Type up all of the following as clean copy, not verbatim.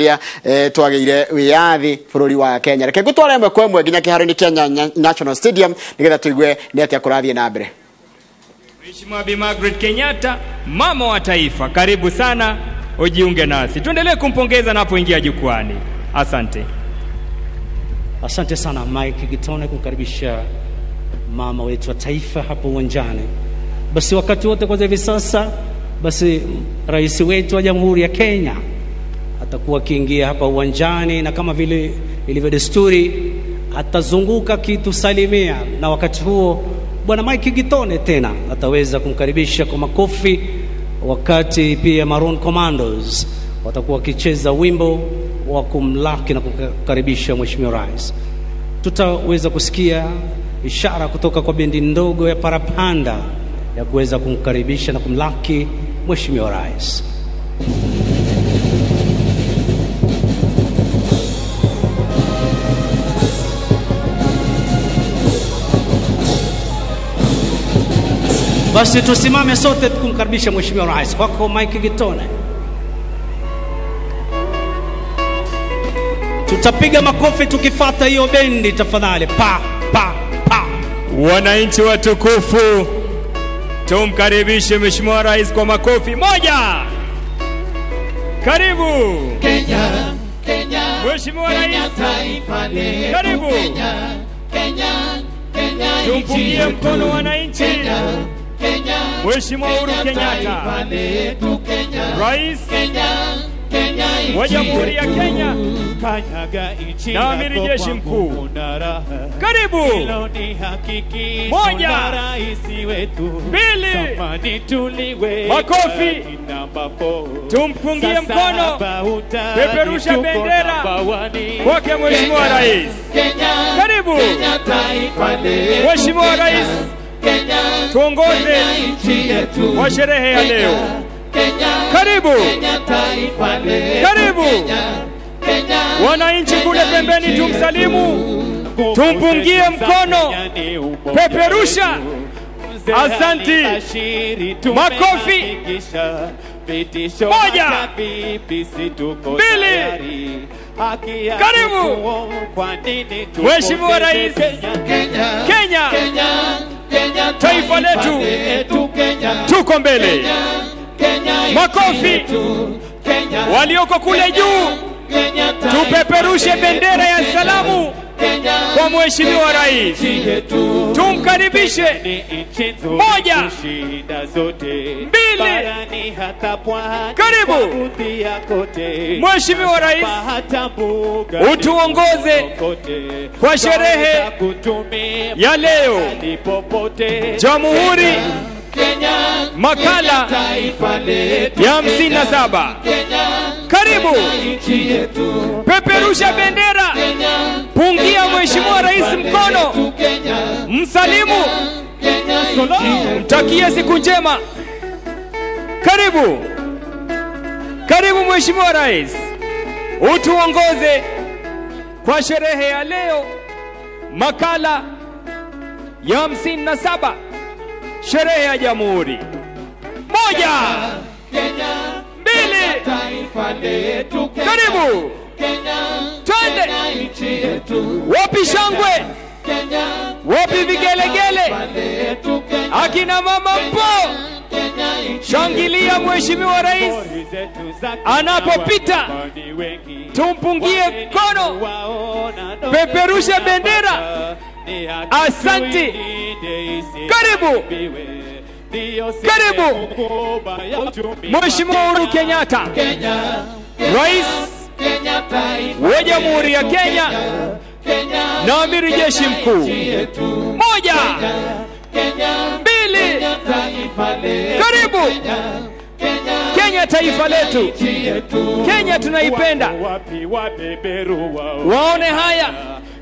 Rĩrĩa twagĩire wĩyathi bũrũri wa Kenya. Reke ngũtware ĩmwe kwa ĩmwe nginya kĩharo-inĩ kĩa National Stadium nĩgetha tũigue nĩ atĩa kũrathiĩ na mbere. Mheshimiwa Bi Margaret Kenyatta, mama wa taifa, karibu sana ujiunge nasi. Tuendelee kumpongeza anapoingia jukwani. Asante. Asante sana Mike Gitone kumkaribisha mama wetu wa taifa hapo uwanjani. Basi wakati wote kwanza hivi sasa, basi rais wetu wa Jamhuri ya Kenya atakuwa akiingia hapa uwanjani, na kama vile ilivyo desturi atazunguka kitusalimia, na wakati huo bwana Mike Gitone tena ataweza kumkaribisha kwa makofi, wakati pia Maroon Commandos watakuwa wakicheza wimbo wa kumlaki na kumkaribisha Mheshimiwa Rais. Tutaweza kusikia ishara kutoka kwa bendi ndogo ya Parapanda ya kuweza kumkaribisha na kumlaki Mheshimiwa Rais. Basi tusimame sote kumkaribisha Mheshimiwa Rais. Kwako Mike Gitone. Tutapiga makofi tukifuata hiyo bendi tafadhali. Pa pa pa. Wananchi watukufu, tumkaribishe Mheshimiwa Rais kwa makofi. Moja. Karibu Kenya, Kenya. Mheshimiwa Rais, taifa letu. Karibu Kenya, Kenya, Kenya. Tumpungie mkono wananchi. Kenya, Kenya. Mheshimiwa Uhuru Kenyatta, Rais wa Jamhuri ya Kenya na Amiri Jeshi Mkuu. Karibu. Moja, mbili, makofi. Tumpungie mkono, peperusha bendera kwake Mheshimiwa Rais. Karibu Mheshimiwa Rais, tuongoze kwa sherehe ya leo. Karibu. Karibu. Wananchi kule pembeni tumsalimu, tumpungie mkono, peperusha. Asanti. Makofi. Moja, mbili. Karibu Mheshimiwa Rais. Kenya, taifa letu, tuko mbele. Makofi. Walioko kule juu, tupeperushe bendera ya salamu kwa Mheshimiwa Rais. Tumkaribishe. Moja, mbili. Karibu Mheshimiwa Rais, utuongoze kwa sherehe ya leo. Jamhuri makala ya 57. Karibu. Peperusha bendera, pungia Mheshimiwa Rais mkono, msalimu, mtakie siku njema. Karibu. Karibu Mheshimiwa Rais, utuongoze kwa sherehe ya leo, makala ya 57, sherehe ya Jamhuri. Moja, mbili. Karibu. Twende. Wapi shangwe? Wapi vigelegele? Akina mama mpo, shangilia Mheshimiwa Rais anapopita, tumpungie mkono, peperusha bendera. Asante. Karibu. Karibu Mheshimiwa Uhuru Kenyatta, Rais wa Jamhuri ya Kenya na Amiri Jeshi Mkuu. Moja, mbili. Karibu Kenya, taifa letu. Kenya tunaipenda. Waone haya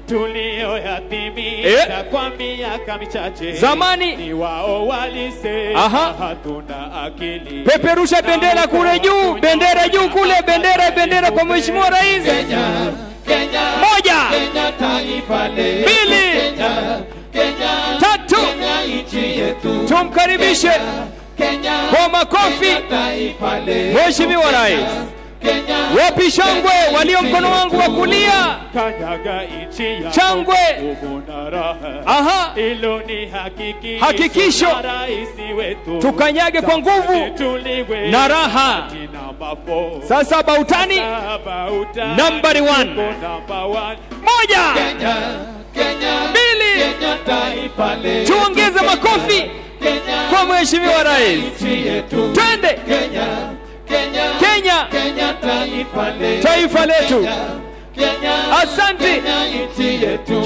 tulioyatimiza kwa miaka michache. Zamani ni wao walisema hatuna akili. Peperusha bendera kule juu, bendera juu kule, bendera, bendera kwa Mheshimiwa Rais. Kenya, Kenya. Moja, Kenya, taifa letu. Mbili, Kenya, Kenya, tatu. Kenya, nchi yetu. Tumkaribishe Kenya, kwa makofi Kenya, taifa letu. Mheshimiwa Rais. Kenya, Wapi shangwe walio mkono wangu wa kulia? Kanyaga nchi yako, Shangwe. nguvu na raha. Aha, Hilo ni hakikisho, Hakikisho. la rais wetu. Tukanyage kwa nguvu Tuliwe na raha. Namba 4. Sasa bautani Nambari 1. Namba 1. Moja, Kenya, Kenya, mbili, Kenya taifa letu. tuongeze makofi Kenya, kwa Mheshimiwa Rais. nchi yetu. Twende Kenya, Kenya, Kenya, Kenya taifa letu. taifa letu. Kenya, Asante. Kenya nchi yetu.